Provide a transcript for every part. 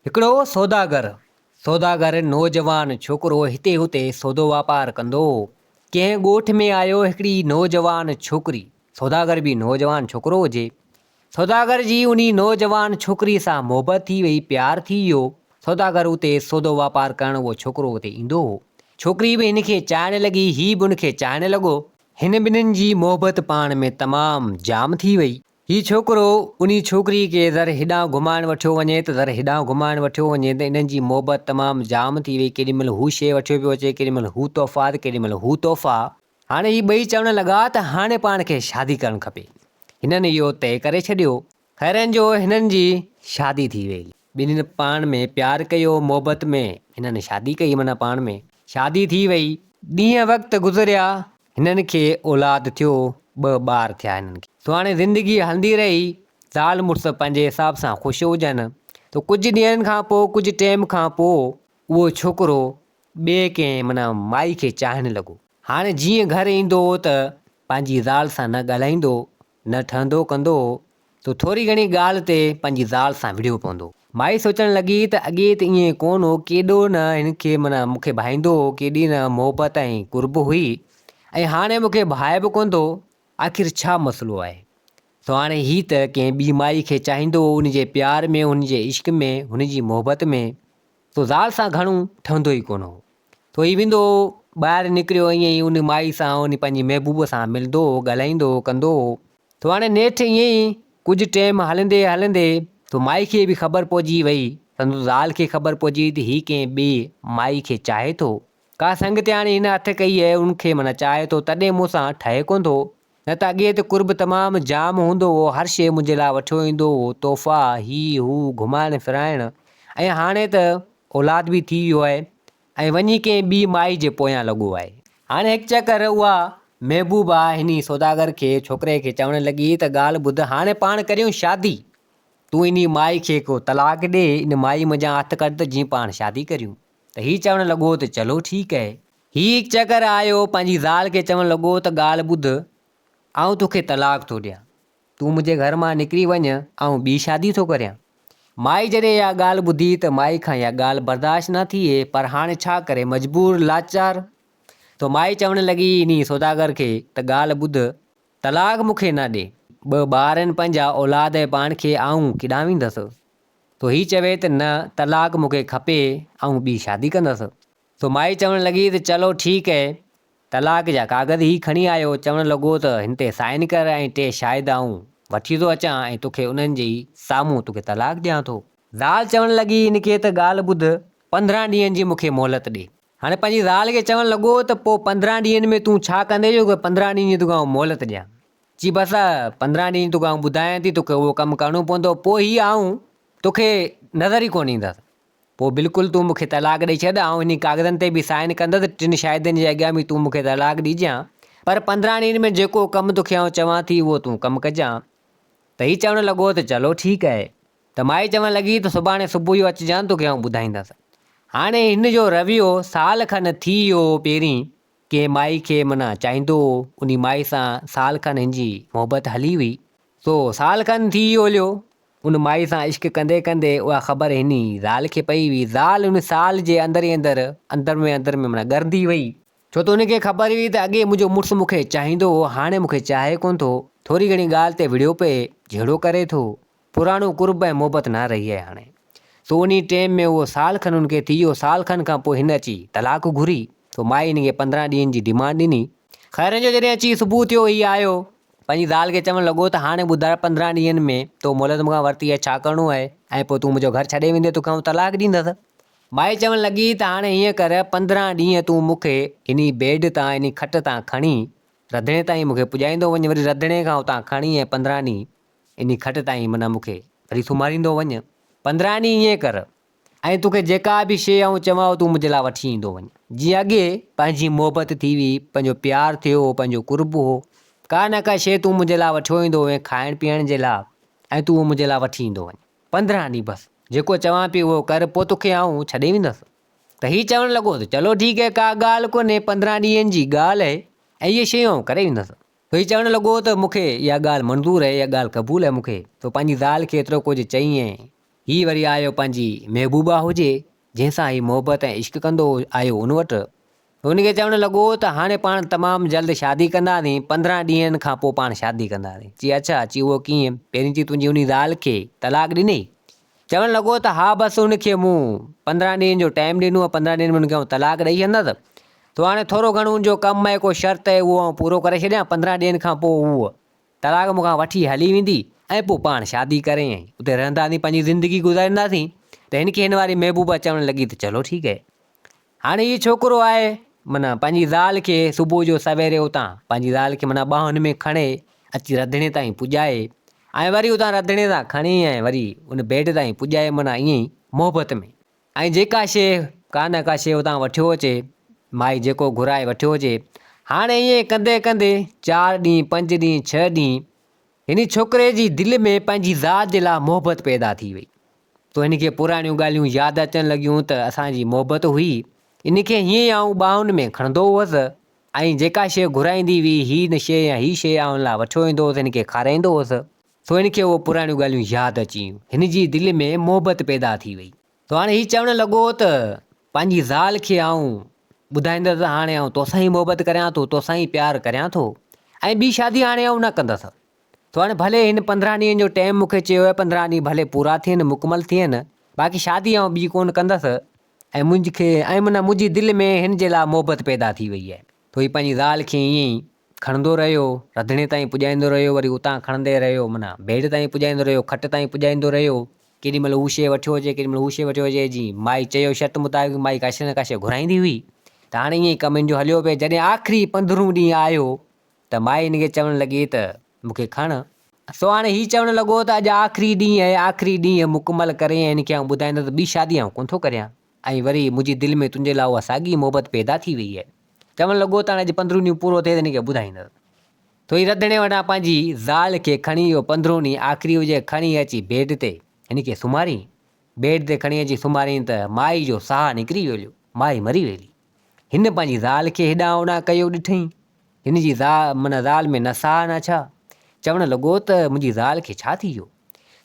هڪڙو سوداگر، سوداگر نوجوان ڇوڪرو هتي هتي سودو واپار ڪندو هو. ڪنهن ڳوٺ ۾ آيو هڪڙي نوجوان ڇوڪري، سوداگر به نوجوان ڇوڪرو هجي. سوداگر جي انهي نوجوان ڇوڪري سان محبت ٿي وئي، پيار ٿي ويو. سوداگر اتي سودو واپار ڪرڻ اهو ڇوڪرو اتي ايندو هو. ڇوڪري به هن کي چاهڻ لڳي، هي به ان کي چاهڻ لڳو. هن ٻنهين جي محبت پاڻ ۾ تمام جام ٿي وئي. هي ڇوڪرو انهي ڇوڪري کي ذر هيڏانهن گهمائڻ وٺيو وڃي ته ذر هيڏانهن گهمائڻ وٺيو وڃي ته انهن جي محبت تمام جام ٿي وئي ڪيڏي مهل هو شيء وٺيو پيو اچي ڪيڏي مهل هو تحفا ته ڪيڏي مهل هو تحفا. هاڻي هي ٻئي چوڻ لڳا ته هاڻي پاڻ کي شادي ڪرڻ کپي. هنن اهو طئي ڪري ڇڏيو. خيرن جو هنن جي شادي ٿي وئي. ٻنهين پاڻ ۾ پيار ڪيو محبت ۾ هنن شادي ڪئي معنيٰ پاڻ ۾ شادي ٿي وئي. ڏينهن وقت گذريا هنن کي اولاد ٿيو، ٻه ٻار ٿيا هنن کي. سو هاڻي زندگي هلندي رهي، زال مڙس پنهنجي حساب سان خوش هجن ته ڪجهه ڏينهن کان پوء ڪجهه ٽيم کان پوء اهو ڇوڪرو ٻئي ڪنهن معنيٰ مائي کي چاهڻ لڳو. هاڻي جيئن گهر ايندو هو ته پنهنجي زال سان نه ڳالهائيندو، نه ٺهندو ڪندو هو ته ٿوري گهڻي ڳالهه تي پنهنجي زال سان وڙهيو پوندو. مائي سوچڻ لڳي ته اڳي ته ائين ڪونه هو، ڪيڏو نه هن کي معنيٰ مون کي ڀائيندو هو، ڪيڏي نه محبت ۽ قرب هئي ۽ هاڻي مون کي ڀائي به ڪونه ٿو، آخر ڇا مسئلو آهي؟ سو هاڻي هي ته ڪنهن ٻي مائي کي چاهيندو هو، ان جي پيار ۾، هن جي عشق ۾، هن جي محبت ۾، سو زال سان گهڻو ٺهندو ئي ڪونه هو. ٿو هي ويندو هو، ٻاهر نڪريو ائين ئي ان مائي سان، ان پنهنجي محبوب سان ملندو هو، ڳالهائيندو هو، ڪندو هو. ٿو هاڻي نيٺ ائين ئي ڪجهه ٽيم هلندي هلندي ٿو مائي کي به خبر پئجي وئي، سندس زال کي خبر پئجي وئي ته هي ڪنهن ٻي مائي کي چاهي ٿو. ڪا سنگتياڻي هن هٿ ڪئي آهي، ان کي معنيٰ چاهي ٿو، تڏهن مون سان ٺهي ڪونه ٿو. نه ته اڳي ته قرب تمام جام هوندو هو، هر شيء منهنجي لاء وٺيو ايندو هو، تحفا، هي هو، گهمائڻ ڦرائڻ ۽ هاڻي ته اولاد به ٿي ويو آهي ۽ وڃي ڪنهن ٻي مائي جي پويان لڳو آهي. هاڻي هڪ چڪر اها محبوبه هني سوداگر کي، ڇوڪري کي، چوڻ لڳي ته ڳالهه ٻڌ، هاڻي پاڻ ڪريون شادي، تون انهي مائي کي ڪو طلاق ڏي، ان مائي منجهان هٿ ڪڍ ته جيئن پاڻ شادي ڪريون. ته هي چوڻ لڳو ته چلو ٺيڪ آهي. هي هڪ چڪر آيو، پنهنجي زال کي چوڻ لڳو ته ڳالهه ٻڌ، آئون توکي طلاق ٿو ڏيان. تون منهنجي گهر مان نڪري وڃ، آئون ٻي شادي ٿو ڪريان. مائي جڏهن اها ڳالهه ٻڌي ته مائي کان اها ڳالهه برداشت نه ٿئي، پر هاڻي ڇا ڪري، مجبور، لاچار. ٿو مائي چوڻ لڳي انهي سوداگر کي ته ڳالهه ٻڌ، طلاق مون کي نه ڏي. ٻه ٻار آهن پنهنجا، اولاد آهي پاڻ کي، آئون ڪيڏانهن ويندس؟ ٿو هي چوي ته نه، طلاق مون کي کپي، آئون ٻي شادي ڪندس. سو مائي چوڻ لڳي ته چلو ٺيڪ اهي. طلاق جا ڪاغذ هي کڻي آيو، چوڻ لڳو ته هن تي سائن ڪر ۽ ٽي شاهد آئون وٺي ٿو اچان ۽ توکي انهن جي ئي سامهون توکي طلاق ڏيان ٿو. زال چوڻ لڳي هن کي ته ڳالهه ٻڌ، 15 ڏينهن جي مون کي مهلت ڏي. هاڻي پنهنجي زال کي چوڻ لڳو ته پوء 15 ڏينهن ۾ تون ڇا ڪندين جو 15 ڏينهن جي توکي آئون مهلت ڏيان. چي بس 15 ڏينهن توکي آئون ٻڌايان ٿي توکي اهو ڪم ڪرڻو پوندو پوء هي آئون توکي نظر ئي ڪونه ايندس. پوء بلڪل تون مون کي طلاق ڏئي ڇڏ، آئون انهي ڪاغذن تي به سائن ڪندس، ٽن شاهدن جي اڳيان به تون مون کي طلاق ڏجان، پر 15 ڏينهن ۾ جيڪو ڪم توکي آئون چوان ٿي اهو تون ڪم ڪجان. ته هي چوڻ لڳو ته چلو ٺيڪ آهي. ته مائي چوڻ لڳي ته سڀاڻي صبح جو اچجان توکي آئون ٻڌائيندس. هاڻي هن جو رويو سال کن ٿي ويو هو پهرين ڪنهن مائي کي معنيٰ چاهيندو هو، انهي مائي سان سال کن هن جي محبت هلي هئي. سو سال کن ٿي ويو هليو، ان مائي سان عشق ڪندي ڪندي اها خبر هن ئي زال کي پئي هئي. زال ان سال جي اندر ئي اندر، اندر ۾ اندر ۾ معنيٰ ڳرندي وئي. ڇو ته ان کي خبر هئي ته اڳي منهنجو مڙس مون کي چاهيندو هو، هاڻي مون کي چاهي ڪونه ٿو. ٿوري گهڻي ڳالهه تي وڙهيو پئي، جهيڙو ڪري ٿو. پراڻو قرب ۽ محبت نه رهي آهي هاڻي. سو انهي ٽيم ۾ اهو سال کن ان کي ٿي ويو. سال کن کان پوء هن اچي طلاق گهري. سو مائي هن کي 15 ڏينهن جي ڊمانڊ ڏني. خير جو جڏهن اچي صبح ٿيو، هي آيو. پنهنجي زال کي چوڻ لڳو ته هاڻي ٻڌاء 15 ڏينهن ۾ تو مهلت مون کان ورتي آهي ڇا ڪرڻو آهي ۽ پوء تون منهنجو گهر ڇڏي ويندين توکي آئون طلاق ڏيندس. مائي چوڻ لڳي ته هاڻي هيئن ڪر 15 ڏينهن تون مون کي انهي بيڊ تان انهي کٽ تان کڻي رڌڻي تائين مون کي پڄائيندو وڃ وري رڌڻي کان اتان کڻي ۽ 15 ڏينهن انهي کٽ تائين معنيٰ مون کي وري سمهاريندو وڃ 15 ڏينهن ائين ڪر. ۽ توکي جيڪا به شيء آئون چوان اها تون منهنجي لاء وٺي ايندو وڃ. جيئن اڳي پنهنجي محبت ٿي هئي، پنهنجو پيار ٿيو هو، پنهنجو قرب هو. ڪا نه ڪا شيء تون منهنجي لاء وٺيو ايندو هئين کائڻ پيئڻ جي لاء ۽ تون اهو منهنجي لاء وٺي ايندو وڃ. 15 ڏينهن بس. جيڪو چوان پئي اهو ڪر، پوء توکي آئون ڇڏي ويندس. ته هي چوڻ لڳو ته چلو ٺيڪ آهي، ڪا ڳالهه ڪونهي، 15 ڏينهن جي ڳالهه آهي ۽ اهي شيون آئون ڪري ويندس. هي چوڻ لڳو ته مون کي اها ڳالهه منظور آهي، اها ڳالهه قبول آهي مون کي. تو پنهنجي زال کي ايترو ڪجهه چئين ۽ هي وري آيو پنهنجي محبوبه هجي جنهن سان هي محبت ۽ عشق ڪندو آيو ان وٽ. هن کي چوڻ لڳو ته هاڻي پاڻ تمام جلد شادي ڪنداسين، 15 ڏينهن کان پوء پاڻ شادي ڪنداسين. چي اڇا، چي اهو ڪيئن؟ پهرين چي تنهنجي انهي زال کي طلاق ڏنئي؟ چوڻ لڳو ته ها بس ان کي مون 15 ڏينهن جو ٽائيم ڏنو آهي، 15 ڏينهن ۾ ان کي آئون طلاق ڏئي ڇڏندس. سو هاڻي ٿورو گهڻو ان جو ڪم آهي ڪو شرط آهي اهو آئون پورو ڪري ڇڏيان، 15 ڏينهن کان پوء هوء طلاق مون کان وٺي هلي ويندي ۽ پوء پاڻ شادي ڪري ۽ اتي رهنداسين پنهنجي زندگي گذارينداسين ته هن کي هن واري محبوبه چوڻ لڳي ته چلو ٺيڪ هي. هاڻي هي ڇوڪرو آهي معنيٰ پنهنجي زال کي صبح جو سويري اتان پنهنجي زال کي معنيٰ ٻانهن ۾ کڻي اچي رڌڻي تائين پڄائي ۽ وري اتان رڌڻي تان کڻي ۽ وري ان بيڊ تائين پڄائي معنيٰ ائين ئي محبت ۾ ۽ جيڪا شيء ڪا نه ڪا شيء اتان وٺيو اچي مائي جيڪو گهرائي وٺيو اچي هاڻي ائين ڪندي ڪندي چار ڏينهن پنج ڏينهن ڇهه ڏينهن هن ڇوڪري جي دل ۾ پنهنجي ذات جي لاء محبت پيدا ٿي وئي. تو هن کي پراڻيون ڳالهيون ياد اچڻ لڳيون ته اسان جي محبت هئي، ان کي هيئن ئي آئون ٻانهن ۾ کڻندو هئس ۽ جيڪا شيء گهرائيندي هئي، هي نه شيء يا هي شيء آئون هن لاء وٺيو ايندو هئس، هن کي کارائيندو هئس. سو هن کي اهي پراڻيون ڳالهيون ياد اچي ويون. هن جي دل ۾ محبت پيدا ٿي وئي. سو هاڻي هي چوڻ لڳو ته پنهنجي زال کي آئون ٻڌائيندس ته هاڻي آئون توسان ئي محبت ڪريان ٿو، توسان ئي پيار ڪريان ٿو ۽ ٻي شادي هاڻي آئون نه ڪندس. سو هاڻي ڀلي هن 15 ڏينهن جو ٽيم مون کي چيو آهي، 15 ڏينهن ڀلي پورا ٿين، مڪمل ٿين، باقي شادي آئون ٻي ڪونه ڪندس ۽ منهنجي کي ۽ معنيٰ منهنجي دل ۾ هن جي لاء محبت پيدا ٿي وئي آهي. سو هي پنهنجي زال کي ائين ئي کڻندو رهيو، رڌڻي تائين پڄائيندو رهيو، وري اتان کڻندي رهيو، معنيٰ بيڊ تائين پڄائيندو رهيو، کٽ تائين پڄائيندو رهيو، ڪيڏي مهل هو شيء وٺيو اچي، ڪيڏي مهل هو شيء وٺيو اچي، جي مائي چيو شرط مطابق مائي ڪا شيء نه ڪا شيء گهرائيندي هئي ته هاڻي ائين ئي ڪم هن جو هليو پئي، جڏهن آخري پندرهون ڏينهن آيو ته مائي هن کي چوڻ لڳي ته مون کي کڻ. سو هاڻي هي چوڻ لڳو ته اڄ آخري ڏينهن آهي، آخري ڏينهن مڪمل ڪري ۽ هن کي آئون ٻڌائيندس ته ٻي شادي آئون ڪونه ٿو ڪريان ۽ وري منهنجي دل ۾ تنهنجي لاء اها ساڳي محبت پيدا ٿي وئي آهي. چوڻ لڳو ته هاڻي اڄ پندرهون ڏينهن پورو ٿئي ته هن کي ٻڌائيندس. ٿو هي رڌڻي وٽان پنهنجي زال کي کڻي اهو پندرهون ڏينهن آخري هجي کڻي اچي بيڊ تي هن کي سمهارين. بيڊ تي کڻي اچي سمهارين ته مائي جو ساهه نڪري ويو مائي مري ويلي. هن پنهنجي زال کي هيڏانهن هوڏانهن ڪيو ڏٺئين. هن جي معنيٰ زال ۾ نه ساهه نه ڇا. چوڻ لڳو ته منهنجي زال کي ڇا ٿي ويو.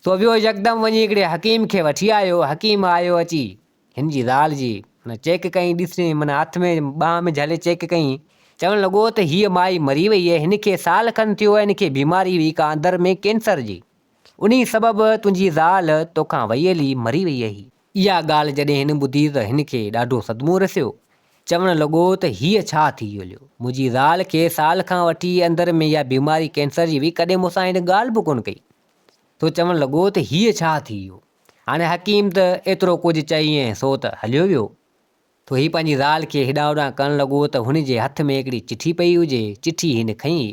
سو ويو يڪدم وڃي هڪڙي حڪيم کي وٺي آيو. حڪيم آيو اچي هن جي زال جي معنيٰ چيڪ ڪيائين ڏسين معنيٰ هٿ ۾ ٻانهن ۾ جهلي چيڪ ڪيائين. چوڻ لڳو ته هيء مائي مري وئي آهي، هن کي سال کن ٿيو آهي، هن کي بيماري هئي ڪا اندر ۾ ڪينسر جي. انهي سبب تنهنجي زال توکان وئي هلي مري وئي آهي. اها ڳالهه جڏهن هن ٻڌي ته هن کي ڏاڍو صدمو رسيو. چوڻ لڳو ته هيء ڇا ٿي هليو؟ منهنجي زال کي سال کان وٺي اندر ۾ اها بيماري ڪينسر جي هئي، ڪڏهن مون سان هن ڳالهه به ڪونه ڪئي. سو چوڻ لڳو ته هيء ڇا ٿي ويو؟ هاڻي حڪيم ته ايترو ڪجهه چئي ۽ سو ته هليو ويو. ٿو هي پنهنجي زال کي هيڏانهن هوڏانهن ڪرڻ لڳو ته هن جي هٿ ۾ هڪڙي چٺي پئي هجي. چٺي هن کنئي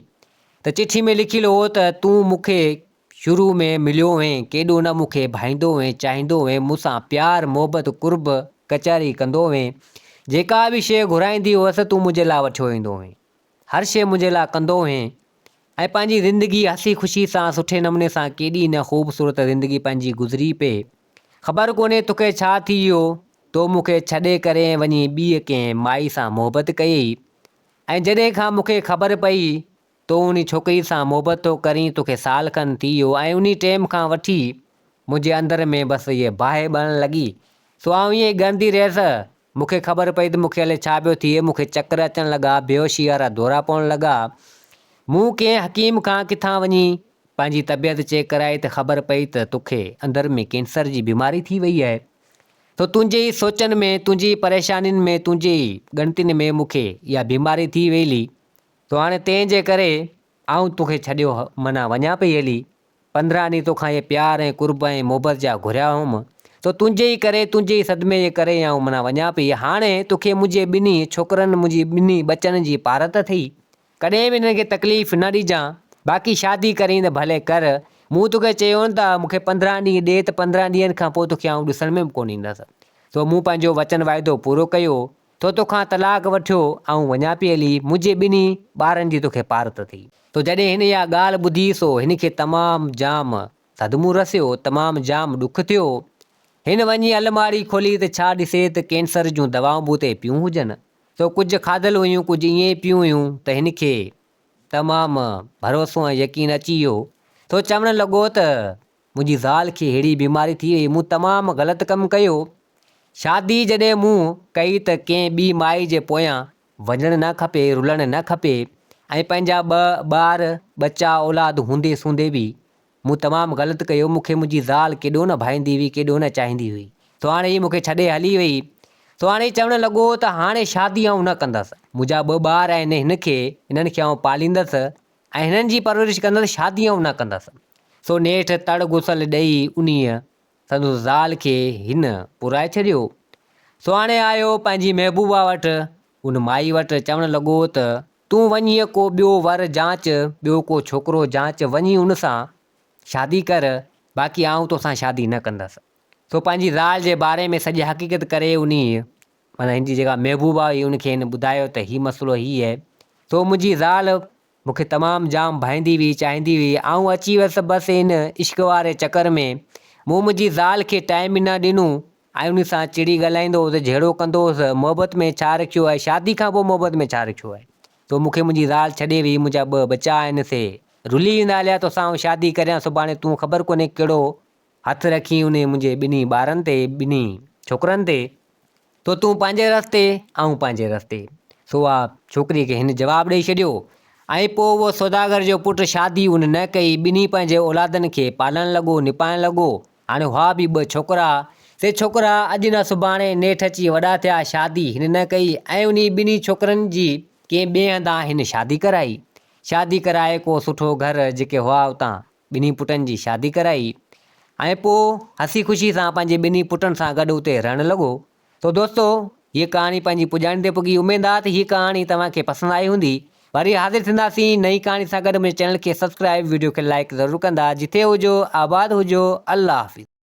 ته چٺي ۾ لکيل هو ته تون مون کي شروع ۾ مليو هئين، ڪيڏو نه مون کي ڀائيندو هئين، چاهيندو هئين، مون سان پيار، محبت، قرب، ڪچهري ڪندو هئين. جيڪا به شيء گهرائيندي هئس تون منهنجي لاء وٺيو ايندو هئين. هر شيء منهنجي لاء ڪندو هئين ۽ پنهنجي زندگي هسي خوشي سان سٺي نموني سان ڪيڏي نه خوبصورت زندگي پنهنجي گذري پئي. خبر ڪونهي توکي ڇا ٿي ويو، تو مون کي ڇڏي ڪري ۽ وڃي ٻيء ڪنهن مائي سان محبت ڪيئي ۽ جڏهن کان مون کي خبر پئي تو انهي ڇوڪري سان محبت ٿو ڪرين توکي سال کن ٿي ويو ۽ انهي ٽيم کان وٺي منهنجي اندر ۾ بس هيء باهه ٻرڻ لڳي سو آئون ائين ئي ڳڻندي رهيس مون کي خبر پئي ته مون کي الائي ڇا پيو ٿئي، مون کي چڪر اچڻ لڳا، بيهوشيء وارا دورا پوڻ لڳا. مون ڪنهن حڪيم کان ڪٿان وڃي پنهنجي طبيعت چيڪ ڪرائي ته خبر پئي ته توکي اندر ۾ ڪينسر جي بيماري ٿي وئي آهي. سو تنهنجي ئي سوچن ۾، تنهنجي ئي پريشانين ۾، تنهنجي ئي ڳڻتين ۾ مون کي اها بيماري ٿي ويلي. سو هاڻي تنهن جي ڪري آئون توکي ڇڏيو معنيٰ وڃان پئي هلي. 15 ڏينهن توکان اهي پيار ۽ قرب ۽ محبت جا گهريا هئم، سو تنهنجي ئي ڪري، تنهنجي ئي صدمي جي ڪري آئون معنيٰ وڃان پئي. هاڻي توکي منهنجي ٻنهي ڇوڪرن، منهنجي ٻنهي ٻچن جي پارت اٿئي. ڪڏهن به انهن کي تڪليف نه ڏجان. باقي شادي ڪرين ته ڀلي ڪر. مون توکي چيو نه ته مون کي 15 ڏينهن ڏي ته 15 ڏينهن کان پوء توکي آئون ڏسڻ ۾ به ڪونه ايندس. سو مون پنهنجو وچن واعدو پورو ڪيو. تو توکان طلاق وٺيو، آئون وڃان پئي هلي، منهنجي ٻنهي ٻارن جي توکي پارت اٿئي. تو جڏهن هن اها ڳالهه ٻڌي سو هن کي تمام جام صدمو رسيو، تمام جام ڏک ٿيو. هن وڃي الماڙي کولي ته ڇا ڏسي ته ڪينسر جون دوائون به اتي پيون هجن. سو ڪجهه کاڌل هيون ڪجهه ائين ئي پيون هيون ته هن کي تمام ڀروسو ۽ يقين اچي ويو. سو چوڻ لڳو ته. منهنجي زال کي ههڙي بيماري ٿي وئي، مون تمام غلط ڪم ڪيو. شادي جڏهن مون ڪئي ته ڪنهن ٻي مائي جي پويان وڃڻ نه کپي، رلڻ نه کپي ۽ پنهنجا ٻه ٻار ٻچا اولاد هوندي سوندي به مون تمام غلط ڪيو، مون کي منهنجي زال ڪيڏو نه ڀائيندي هئي، ڪيڏو نه چاهيندي هئي. سو هاڻي هي مون کي ڇڏي هلي وئي. سو هاڻي چوڻ لڳو ته هاڻي شادي آئون نه ڪندس. منهنجا ٻه ٻار آهن، هن کي، هنن کي آئون پاليندس ۽ هنن جي پرورش ڪندس، شادي آئون نه ڪندس. سو نيٺ تڙ غسل ڏئي انهيء سندس زال کي هن پورائي ڇڏيو. سو هاڻي آيو پنهنجي محبوبا وٽ، ان مائي وٽ چوڻ لڳو ته تون وڃي ڪو ٻيو ور جانچ، ٻيو ڪو ڇوڪرو جانچ، وڃي ان سان شادي ڪر، باقي آئون توسان شادي نه ڪندس. سو پنهنجي زال جي باري ۾ سڄي حقيقت ڪري انهيء معنيٰ هن جي جيڪا محبوبا هئي ان کي هن ٻڌايو ته هي مسئلو هي آهي. سو منهنجي زال مون کي تمام جام ڀائيندي هئي، چاهيندي هئي. آئون اچي ويس بس ان عشق واري چڪر ۾. مون منهنجي زال کي ٽائيم ئي نه ڏنو ۽ ان سان چڙي ڳالهائيندو هوس، جهيڙو ڪندو هوس. محبت ۾ ڇا رکيو آهي، شادي کان پوء محبت ۾ ڇا رکيو آهي. سو مون کي منهنجي زال ڇڏي وئي، منهنجا ٻه ٻچا آهن سي رلي ويندا هليا، توسان آئون شادي ڪريان سڀاڻي تون خبر ڪونهي ڪهڙو هٿ رکين انهي منهنجي ٻنهي ٻارن تي، ٻنهي ڇوڪرن تي. سو تون پنهنجي رستي، آئون پنهنجي رستي. سو اها ڇوڪريء کي هن جواب ڏيئي ڇڏيو. ۽ پوء اهو سوداگر جو پٽ شادي هن نه ڪئي، ٻنهي پنهنجي اولادن کي پالڻ لڳو، نپائڻ لڳو. هاڻي هئا به ٻه ڇوڪرا. سي ڇوڪرا اڄ نه سڀاڻي نيٺ اچي وڏا ٿيا، شادي هن نه ڪئي ۽ انهي ٻنهي ڇوڪرن جي ڪنهن ٻئي هنڌان هن شادي ڪرائي. شادي ڪرائي ڪو سٺو گهر جيڪي هئا اتان ٻنهي پٽن جي شادي ڪرائي ۽ پوء هسي خوشي سان پنهنجي ٻنهي پٽن سان گڏ اتي رهڻ لڳو. سو دوستو هيء ڪهاڻي پنهنجي پڄاڻي تي پڳي اميد آ ته هيء ڪهاڻي توهان کي پسند آئي هوندي. وري حاضر ٿينداسين نئين ڪهاڻي سان گڏ منهنجي چينل کي سبسڪرائيب وڊيو کي لائيڪ ضرور ڪندا جٿي هجو آباد هجو الله حافظ.